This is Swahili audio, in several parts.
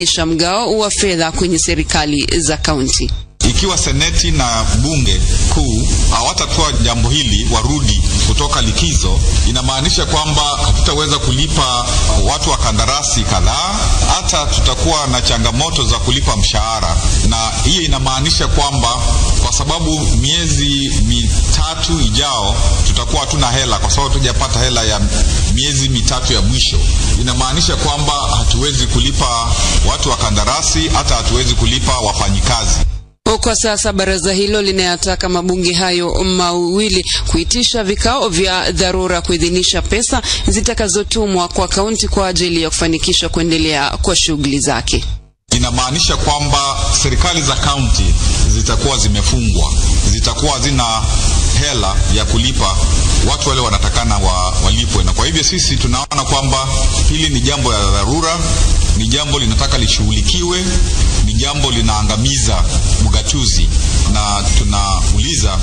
Mgao wa fedha kwenye serikali za kaunti. Ikiwa seneti na bunge kuu hawatatoa jambo hili warudi kutoka likizo, inamaanisha kwamba hatutaweza kulipa watu wa kandarasi kadhaa, hata tutakuwa na changamoto za kulipa mshahara, na hiyo inamaanisha kwamba kwa sababu miezi mitatu ijao tutakuwa hatuna hela, kwa sababu hatujapata hela ya miezi mitatu ya mwisho, inamaanisha kwamba hatuwezi kulipa watu wa kandarasi, hata hatuwezi kulipa wafanyikazi. Kwa sasa baraza hilo linayataka mabunge hayo mawili kuitisha vikao vya dharura kuidhinisha pesa zitakazotumwa kwa kaunti kwa ajili ya kufanikisha kuendelea kwa shughuli zake. Inamaanisha kwamba serikali za kaunti zitakuwa zimefungwa, zitakuwa zina hela ya kulipa watu wale wanatakana walipwe, na kwa hivyo sisi tunaona kwamba hili ni jambo la dharura, ni jambo linataka lishughulikiwe, ni jambo linaangamiza ugatuzi, na tunauliza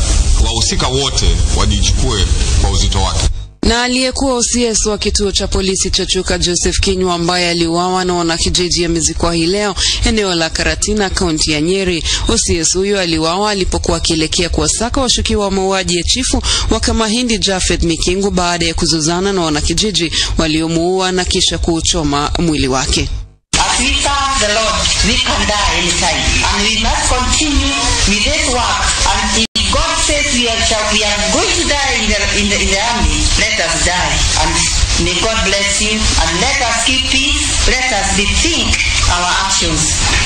wahusika wote wajichukue kwa uzito wake. Na aliyekuwa OCS wa kituo cha polisi cha Chuka Joseph Kinyua ambaye aliuawa na wanakijiji amezikwa hii leo eneo la Karatina, kaunti ya Nyeri. OCS huyo aliuawa alipokuwa akielekea kuwasaka washukiwa wa mauaji ya chifu wa Kamahindi Jafeth Mikingu baada ya kuzozana na wanakijiji waliomuua na kisha kuuchoma mwili wake. As we serve the Lord, we can die anytime, and we must continue with this work. And if God says we are going to die in the army, let us die. And may God bless you, and let us keep peace, let us rethink our actions.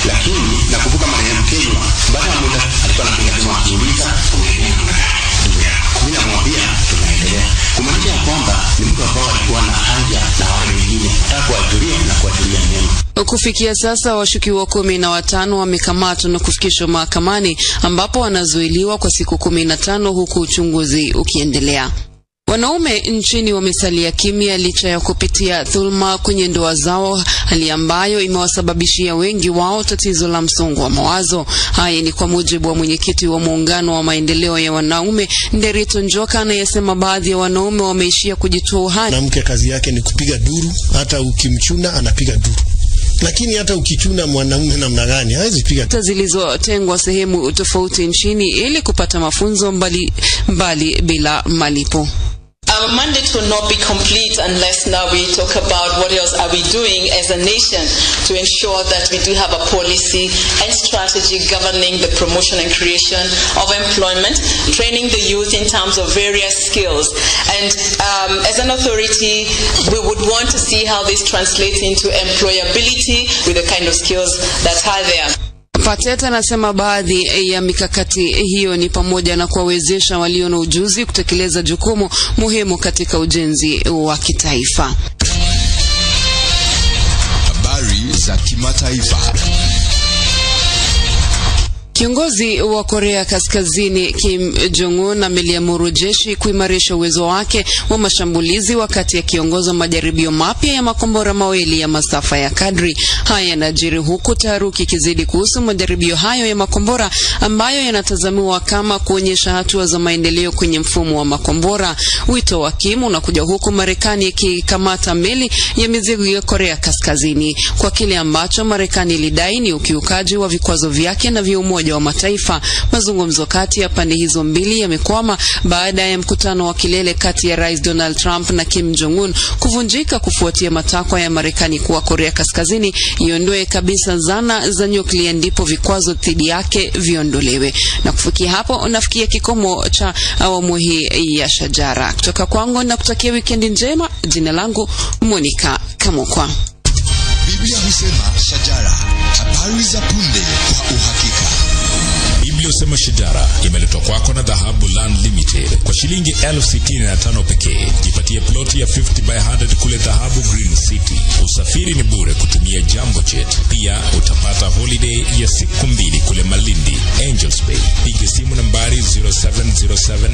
Lakini nakumbuka marehemu Kinyua, baada ya muda alikuwa anapiga simu akiuliza, unaendelea ndugu yako? Mimi namwambia tunaendelea, kumaanisha ya kwamba ni mtu ambao alikuwa na haja na wale wengine, anataka kuwajulia na kuwajulia mema. Kufikia sasa washukiwa 15 wamekamatwa na kufikishwa mahakamani ambapo wanazuiliwa kwa siku 15 huku uchunguzi ukiendelea. Wanaume nchini wamesalia kimya licha ya kupitia dhulma kwenye ndoa zao, hali ambayo imewasababishia wengi wao tatizo la msongo wa mawazo. Haya ni kwa mujibu wa mwenyekiti wa muungano wa maendeleo ya wanaume Nderito Njoka, anayesema baadhi ya wanaume wameishia kujitoa uhai. Mwanamke kazi yake ni kupiga duru, hata ukimchuna anapiga duru. Lakini hata ukichuna mwanamume namna gani hawezi piga. Zilizotengwa sehemu tofauti nchini ili kupata mafunzo mbali mbali bila malipo. Our mandate will not be complete unless now we talk about what else are we doing as a nation to ensure that we do have a policy and strategy governing the promotion and creation of employment, training the youth in terms of various skills. And as an authority, we would want to see how this translates into employability with the kind of skills that are there. Pateta anasema baadhi ya mikakati hiyo ni pamoja na kuwawezesha walio na ujuzi kutekeleza jukumu muhimu katika ujenzi wa kitaifa. Habari za kimataifa. Kiongozi wa Korea Kaskazini Kim Jong-un ameliamuru jeshi kuimarisha uwezo wake wa mashambulizi wakati akiongoza majaribio mapya ya makombora mawili ya masafa ya kadri. Haya yanajiri huku taharuki ikizidi kuhusu majaribio hayo ya makombora ambayo yanatazamiwa kama kuonyesha hatua za maendeleo kwenye mfumo wa makombora. Wito wa Kim unakuja huku Marekani ikikamata meli ya mizigo ya Korea Kaskazini kwa kile ambacho Marekani ilidai ni ukiukaji wa vikwazo vyake na vya Umoja wa Mataifa. Mazungumzo kati ya pande hizo mbili yamekwama baada ya mkutano wa kilele kati ya Rais Donald Trump na Kim Jong-un kuvunjika kufuatia matakwa ya Marekani kuwa Korea Kaskazini iondoe kabisa zana za nyuklia ndipo vikwazo dhidi yake viondolewe. Na kufikia hapo nafikia kikomo cha awamu hii ya Shajara. Kutoka kwangu na kutakia wikendi njema, jina langu Monica Kamukwa. Biblia husema Shajara, habari za punde kwa uhakika. Biblia husema Shajara imeletwa kwako na Dhahabu Land Limited kwa shilingi 65,000 pekee. Jipatie ploti ya 50 by 100 kule Dhahabu Green City. Usafiri ni bure kutumia Jambo Jet. Pia utapata holiday ya siku 2 kule Malindi, Angels Bay. Piga simu nambari 0707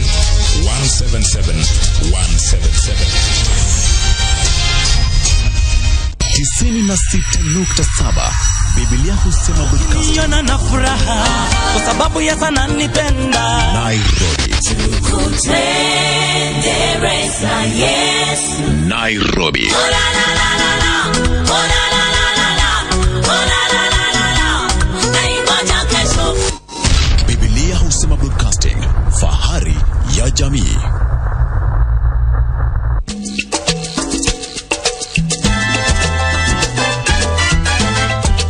177 177. 96.7 Biblia husema broadcasting. Na furaha kwa sababu Yesu ananipenda. Nairobi. Nairobi.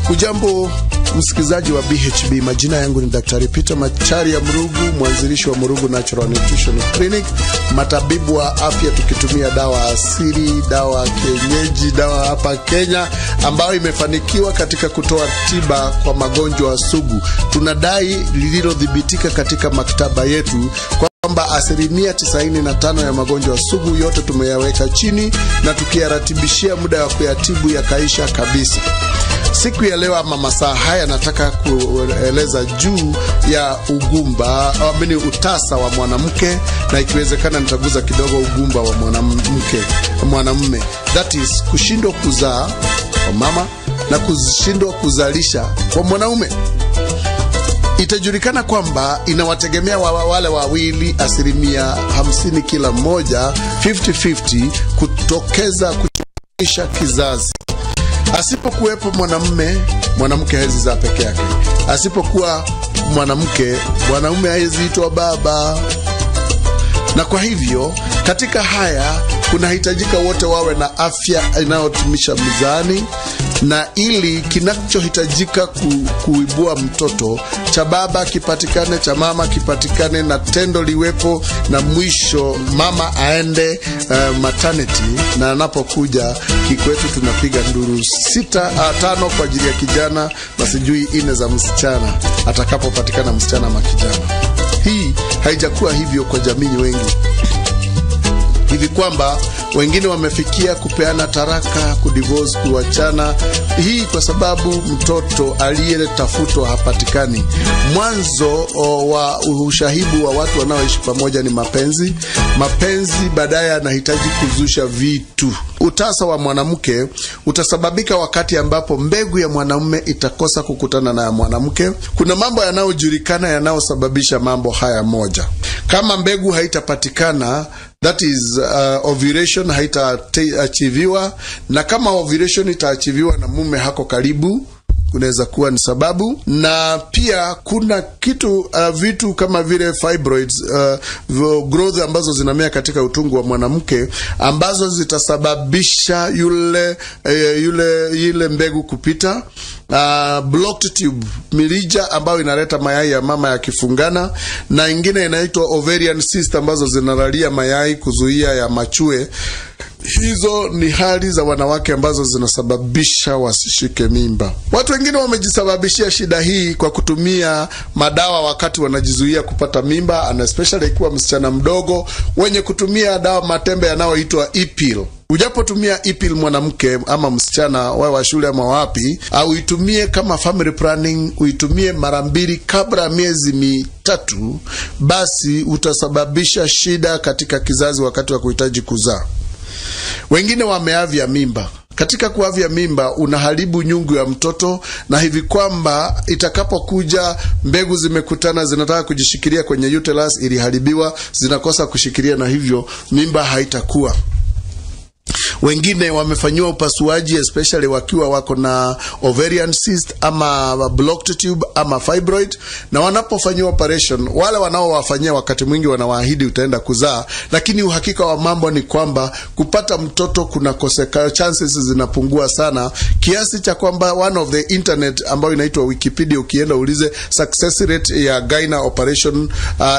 Ujambo msikilizaji wa BHB, majina yangu ni Daktari Peter Macharia Mrugu, mwanzilishi wa Mrugu Natural Nutrition Clinic, matabibu wa afya tukitumia dawa asili, dawa kienyeji, dawa hapa Kenya ambayo imefanikiwa katika kutoa tiba kwa magonjwa sugu. Tunadai lililothibitika katika maktaba yetu kwamba 95% ya magonjwa sugu yote tumeyaweka chini na tukiyaratibishia muda wa kuyatibu yakaisha kabisa. Siku ya leo ama masaa haya nataka kueleza juu ya ugumba, amini utasa wa mwanamke, na ikiwezekana nitaguza kidogo ugumba wa mwanamke, mwanamume. That is kushindwa kuzaa kwa mama na kushindwa kuzalisha kwa mwanaume. Itajulikana kwamba inawategemea wale wawili 50% kila mmoja, 50-50 kutokeza kuchukisha kizazi. Asipokuwepo mwanamume, mwanamke hawezi zaa peke yake. Asipokuwa mwanamke, mwanaume hawezi itwa baba. Na kwa hivyo katika haya kunahitajika wote wawe na afya inayotumisha mizani, na ili kinachohitajika kuibua mtoto cha baba kipatikane, cha mama kipatikane, na tendo liwepo, na mwisho mama aende maternity, na anapokuja kikwetu tunapiga nduru 5 kwa ajili ya kijana na sijui 4 za msichana, atakapopatikana msichana ama kijana. Hii haijakuwa hivyo kwa jamii wengi, hivi kwamba wengine wamefikia kupeana taraka, kudivorce, kuachana. Hii kwa sababu mtoto aliyetafutwa hapatikani. Mwanzo wa ushahibu wa watu wanaoishi pamoja ni mapenzi. Mapenzi baadaye anahitaji kuzusha vitu. Utasa wa mwanamke utasababika wakati ambapo mbegu ya mwanamume itakosa kukutana na ya mwanamke. Kuna mambo yanayojulikana yanayosababisha mambo haya. Moja, kama mbegu haitapatikana, that is ovulation haitaachiviwa, na kama ovulation itaachiviwa na mume hako karibu, unaweza kuwa ni sababu. Na pia kuna kitu vitu kama vile fibroids, growth ambazo zinamea katika utungu wa mwanamke ambazo zitasababisha yule mbegu kupita. Blocked tube, mirija ambayo inaleta mayai ya mama yakifungana, na ingine inaitwa ovarian cyst ambazo zinalalia mayai kuzuia ya machue. Hizo ni hali za wanawake ambazo zinasababisha wasishike mimba. Watu wengine wamejisababishia shida hii kwa kutumia madawa wakati wanajizuia kupata mimba, and especially ikiwa msichana mdogo, wenye kutumia dawa matembe yanayoitwa E-pill. Ujapotumia E-pill mwanamke ama msichana wewe wa shule ama wapi, au uitumie kama family planning, uitumie mara 2 kabla miezi 3, basi utasababisha shida katika kizazi wakati wa kuhitaji kuzaa. Wengine wameavya mimba. Katika kuavya mimba unaharibu nyungu ya mtoto, na hivi kwamba itakapokuja mbegu zimekutana zinataka kujishikilia kwenye uterus, iliharibiwa, zinakosa kushikilia, na hivyo mimba haitakuwa. Wengine wamefanyiwa upasuaji especially wakiwa wako na ovarian cyst ama blocked tube ama fibroid, na wanapofanyiwa operation, wale wanaowafanyia wakati mwingi wanawaahidi utaenda kuzaa, lakini uhakika wa mambo ni kwamba kupata mtoto kunakoseka, chances zinapungua sana, kiasi cha kwamba one of the internet ambayo inaitwa Wikipedia, ukienda uulize success rate ya gyna operation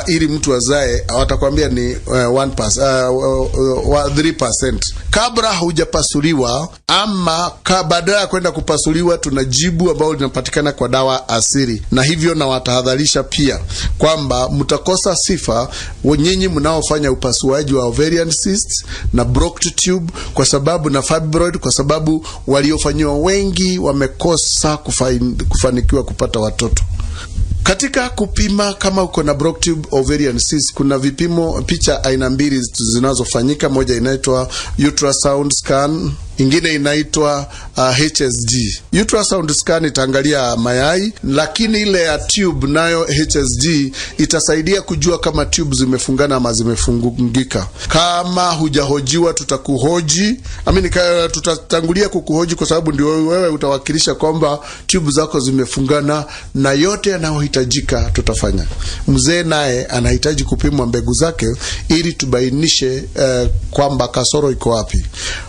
ili mtu azae, watakwambia ni 3%. Kabla hujapasuliwa ama baada ya kwenda kupasuliwa, tuna jibu ambalo linapatikana kwa dawa asili. Na hivyo na watahadharisha pia kwamba mtakosa sifa nyinyi mnaofanya upasuaji wa ovarian cysts na blocked tube, kwa sababu na fibroid, kwa sababu waliofanyiwa wengi wamekosa kufanikiwa kupata watoto. Katika kupima kama uko na blocked tube ovarian cyst, kuna vipimo picha aina mbili zinazofanyika. Moja inaitwa ultrasound scan, ingine inaitwa HSG. Ultrasound scan itaangalia mayai, lakini ile ya tube nayo HSG itasaidia kujua kama tube zimefungana ama zimefungika. Kama hujahojiwa tutakuhoji, tutatangulia kukuhoji kwa sababu ndio wewe utawakilisha kwamba tube zako zimefungana, na yote yanayohitajika tutafanya. Mzee naye anahitaji kupimwa mbegu zake ili tubainishe kwamba kasoro iko wapi.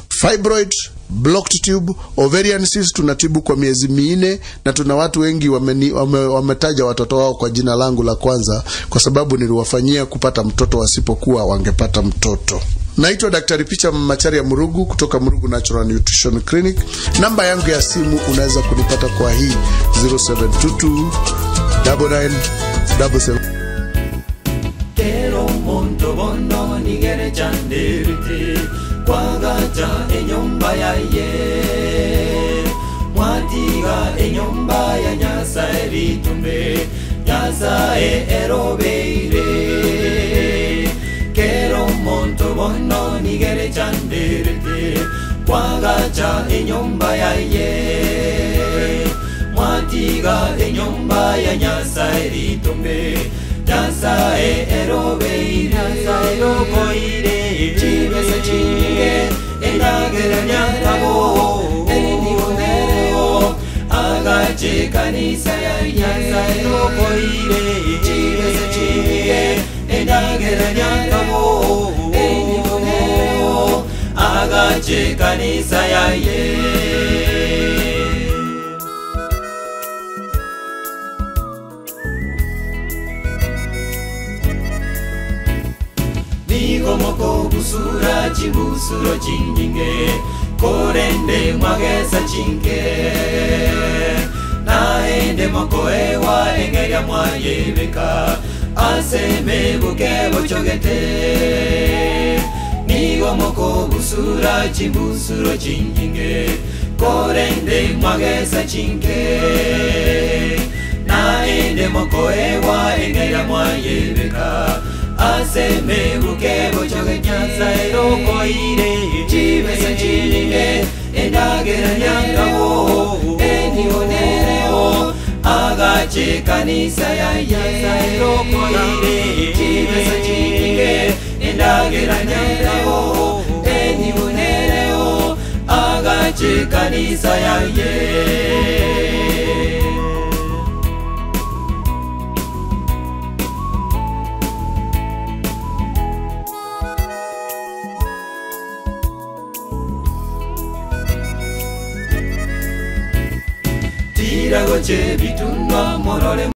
Fibroid, blocked tube, ovarian cyst tunatibu kwa miezi 4, na tuna watu wengi wametaja watoto wao kwa jina langu la kwanza kwa sababu niliwafanyia kupata mtoto, wasipokuwa wangepata mtoto. Naitwa Daktari Picha Macharia Murugu kutoka Murugu Natural Nutrition Clinic. Namba yangu ya simu unaweza kunipata kwa hii 0722 9977. Kero monto bono nigere chandirite kwagacha enyomba ya ye mwatiga enyomba ya Nyasaye ritumbe Nyasaye erobeire. Kero monto bono nigere chandirite kwagacha enyomba ya ye mwatiga enyomba ya Nyasaye ritumbe Nyasaye erobeire. Nyasaye rokoire chibesa chinge endagera nyatabo enionereo agache kanisa ya Nyasaye rokoire chibesa chinge endagera nyatabo enionereo agache kanisa ya ye. Moko busura chibusuro chinginge korende mwagesa chinke naende mokoewa engeria mwayebeka aseme buke bochogete. Nigo moko busura chibusuro chinginge korende mwagesa chinke naende mokoewa engeria mwayebeka aseme buke bochoge. Nyasaye rokoire chibesa chininge endagera nyangabo enionereo agache kanisa ya Nyasaye rokoire chibesa chininge endagera nyangabo enionereo agache kanisa ya ye. Tiragoche bitunwa morore.